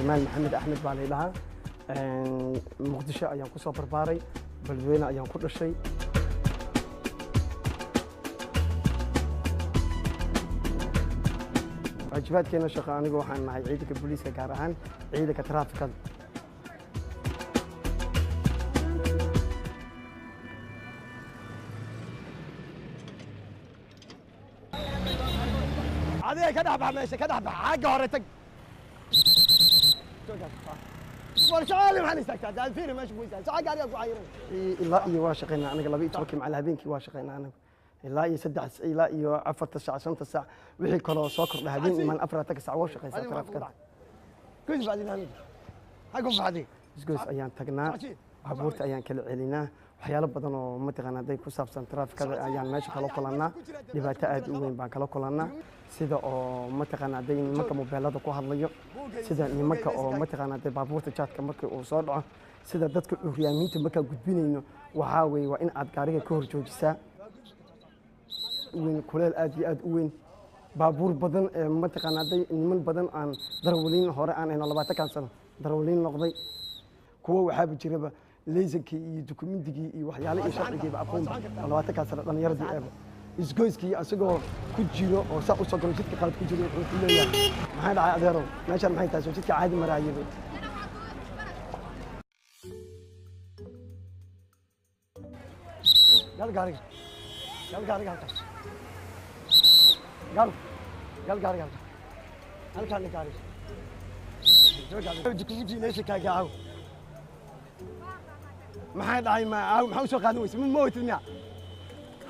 Jamaal Maxamed Axmed baa la dhahaa. Muqdisho ayaan ku soo barbaaray, Beledweyne ayaan ku dhashay. Waajibaadkeena shaqo anigu waxaan nahay ciidanka booliiska, gaar ahaan ciidanka taraafikada. Adiga ka dhex bax meesha, ka dhex bax, xagga hore tag. War shaqaale, maxaan istaagtaa? Daal fiiri meesha ku istaag, saca gaariga ku cayiran. Ilaa iyo waa shaqaynaa aniga 12-kii macalin habeenkii waa shaqaynaa anigu ilaa iyo 3 ilaa iyo 4 saac, 5 saac, wixii kaloo soo kordha habeen imaan 4 saac waa shaqaysaa taraafikada. Goys bacdi aniga xagga baxdi. Isgoys ayaan tagnaa, baabuurta ayaan kala celinaa, waxyaalo badan oo mataqaana hadday ku saabsan taraafikada ayaan meesha kala kulannaa. Dhibaato aad u weyn baan kala kulannaa, sida oo mataqaana hadday nimanka mobeelada ku hadlayo, sida nimanka oo mataqaana hadday baabuurta jaadka markii uu soo dhaco, sida dadka curyaamiinta markaa gudbinayno. Waxaa weeye waa in aad gaariga ka hor joojisaa. Weyn kuleel aad iyo aad u weyn, baabuur badan ee mataqaana hadday niman badan aan darawaliin hore aan ahno 20-kan sano darawaliin noqday, kuwo waxaaba jiraba leysankii iyo dukumentigii iyo waxyaale iyo sharcigiiba aqoonba oo 20-kan sano dhallinyaradii eeba isgoyskii asagoo ku jiro oo saa usoo galo jidka qalad ku jiro, wuxuu ku leeyahay: "Maxaa dhacay adeerow? Meeshaan maxay tahay? Soo jidka caadi maraayaba." Gal gaariga, gal gaariga halkaas, gal, gal gaariga halkaas, halkaan dhig gaariga. Dukumenti meesha kaaga aaw, maxaa dhacay? Ma aaw, maxaa usoo qaadan weyse? Ma watid miya?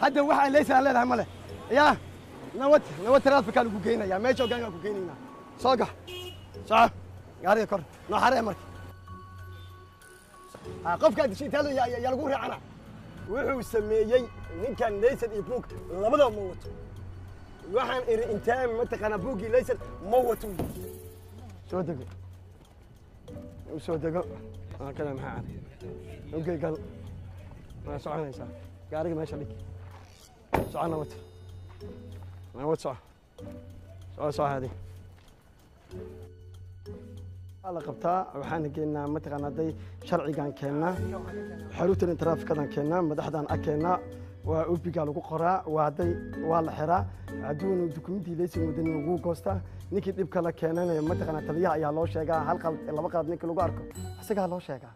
Hadda waxaa leysan leedahay male yaa nabad nabad. Taraafikaa lagu geynayaa meesha, hoggaankaa ku geynaynaa. Soo gax, soco gaariga kor noo xaree. Marka qofkaa dishay intaa yaa lagu raacana. Wuxuu sameeyey ninkan leysan iyo buug labadaba ma wato. Waxaan iri intee mataqaanaa buuggii leysan ma wato. Soo dego, u soo dego kada. Maxaa cad? Okay, gal, waa soconaysaa. Gaariga meesha dhig, soco, nabad nabad, soco soco soco. Hadi waa la qabtaa. Waxaana keennaa mataqaana hadday sharcigaan keennaa, xaruntan taraafikadaan keennaa, madaxdaan ag keennaa, waa obigaa lagu qoraa, waa hadday waa la xiraa. Hadduunu dukumentii leysan wadanin wuu goostaa. Ninkii dhibka la keenanaya mataqaana taliyaha ayaa loo sheegaa. Hal qalad, laba qalad ninkii lagu arko isagaa loo sheegaa.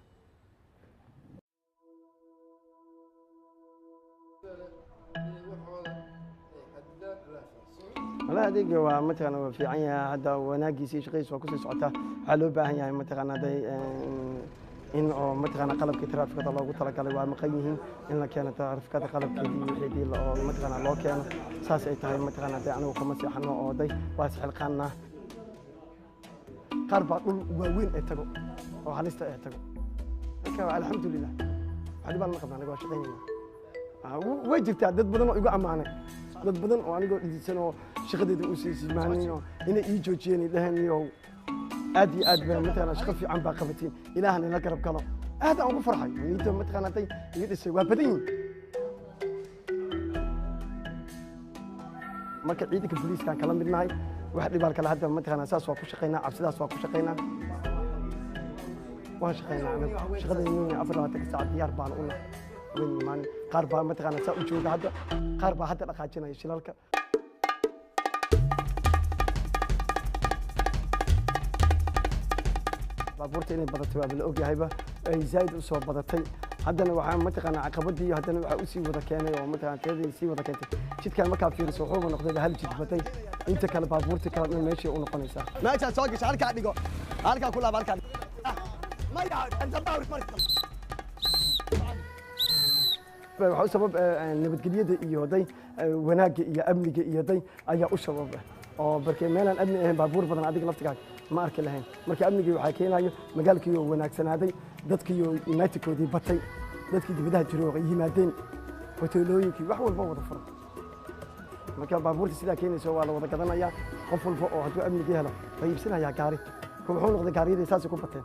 Walahi adeega waa mataqaana waa fiican yahay hadda, wanaagiisa iyo shaqadiisa waa kusii socotaa. Waxaa loo baahan yahay mataqaana hadday in oo mataqaana qalabkii taraafikada loogu talagalay waa maqan yihiin, in la keeno taraafikada qalabkeedii wixeedii oo mataqaana loo keeno. Saas ay tahay mataqaana hadday anigu kuma seexano oo day waa isxilqaannaa. Qaar baa dhul waaweyn ee tago oo halista ee tago. Marka alxamdulilah, wax dhibaan ma qabna aniga, waa shaqaynayna. Way jirtaa dad badan oo igu ammaanay, dad badan oo anigoo dhididsan oo shaqadeeda u sii siimaanin oo inay ii joojiyeen ay dhaheen: "Iyo aad iyo aad baa mataqaana shaqo fiican baa qabatiin, ilaahna ila garab galo." Aad aan ugu farxay niyadda mataqaana hadday iga dhisay waa badan yihin. Marka ciidanka booliiskaan kala midnahay, wax dhibaal kale hadda mataqaana saas waa ku shaqaynaa, cabsidaas waa ku shaqaynaa, waan shaqaynaa anagu shaqadaynu 24-ka saac diyaar baan u nahay. Weyn maalin qaar baa mataqaana saa u jooga hadda, qaar baa hadda dhaqaajinaya shilalka. Baabuurta inay badatay waaba la ogyahayba, ay zaa'id u soo badatay. Haddana waxaa mataqaana caqabadii haddana waxaa usii wada keenay oo mataqaana tiradii sii wada keentay jidkan. Markaa fiiriso wuxuuba noqday hal jid batay, inta kale baabuurta kale dhan meeshay u noqonaysaa. Meeshaad soo gasha halkaa dhigo, halkaa ku laaba, halkaa maya marka. Waxaa u sabab nabadgelyada iyo day wanaagga iyo amniga iyo day ayaa u sabab oo barkee meelaan amni ahayn baabuur badan adiga laftigaaga ma arki lahayn. Marka amnigii waxaa keenayo magaalkii oo wanaagsanaaday, dadkii oo imaatikoodii batay, dadkii dibadaha jiray oo yimaadeen, hoteelooyinkii wax walba wada furan. Marka baabuurta sidaa keenaysa waa la wada gadanayaa. Qof walba oo hadduu amnigii helo waa iibsanayaa gaari. Wuxuu noqday gaariyadii saasay ku bateen.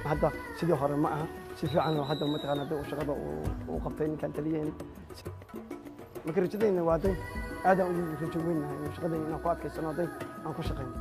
Hadda sidii hore ma aha, si fiican oo hadda mataqaana hadda uu shaqada uu qabtay ninkan taliyaheen. Marka rajadayna waa day aadaan ugu rajo weynahay in shaqadayna inaan ku adkaysano day aan ku shaqayno.